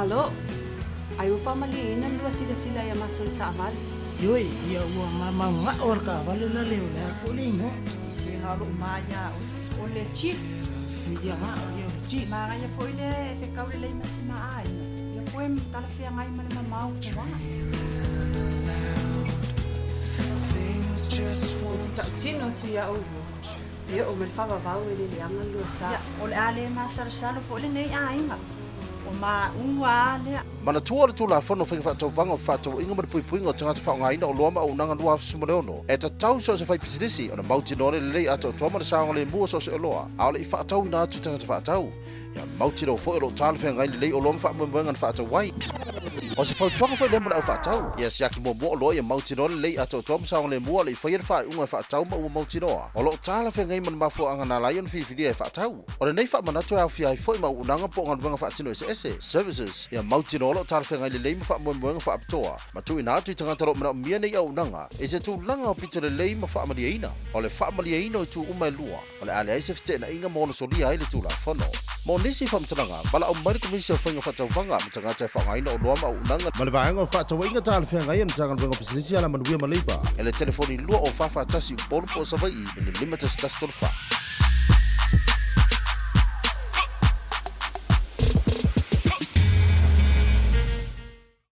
Malo! Ai ua faamalieina le lua silasila i a matou taavale. Ioe, ia ua maumau ga'o le taavale la le o le a foi le igoa. Se na o lou ma ia oe, o le Jeep. Ia ga'o ia o le Jeep. Manaia foi le fetau lelei ma si ma aiga, ia koe talafeagai ma le mamao o ae. Ou te tautino atu iā outou, e oo mai le faavavau e le leaga le lua sa. Ia, o le a le masalosalo foi lenei aiga, o maua a lea. Manatua le Tulafono o Faiga Faatauvaga o Fefaatauaiga ma le Puipuiga o Tagata Faaaogaina Oloa ma Auaunaga 2016, e tatau so o se faipisinisi ona mautinoa le lelei atoatoa ma le saogalemu o so o se oloa, a o le i faatauina atu i tagata faatau. Ia mautinoa foi o lo o talafeagai lelei oloa ma faamoemoega na faatau ai. O se fautuaga foi lea mo le au faatau, ia siaki muamua oloa ia mautinoa lelei atoatoa ma saogalemu a o le i faia le faaiuga e faatau ma ua mautinoa o lo o talafeagai ma le mafuaaga na ala ai ona filifilia e faatau. O lenei faamanatu e aofia ai foi ma auaunaga po o galuega faatino eseese, services, ia mautinoa o lo o talafeagai lelei ma faamoemoega faapitoa ma tuuina atu i tagata o lo o manaomia nei auaunaga i se tulaga aupito lelei ma faamalieina. O le faamalieina o itu uma e lua, o le a leai se feteenaiga ma ono solia ai le Tulafono. Mo nisi faamatalaga, valaau mai le Komisi o Faiga Faatauvaga ma Tagata e Faaaogaina Oloa ma Auaunaga, ma le Vaega o Fefaatauaiga Talafeagai a le Matagaluega o Pisinisi Alamanuia ma Leipa, i le telefoni 20 41 Upolu po o Savaii i le 511 34.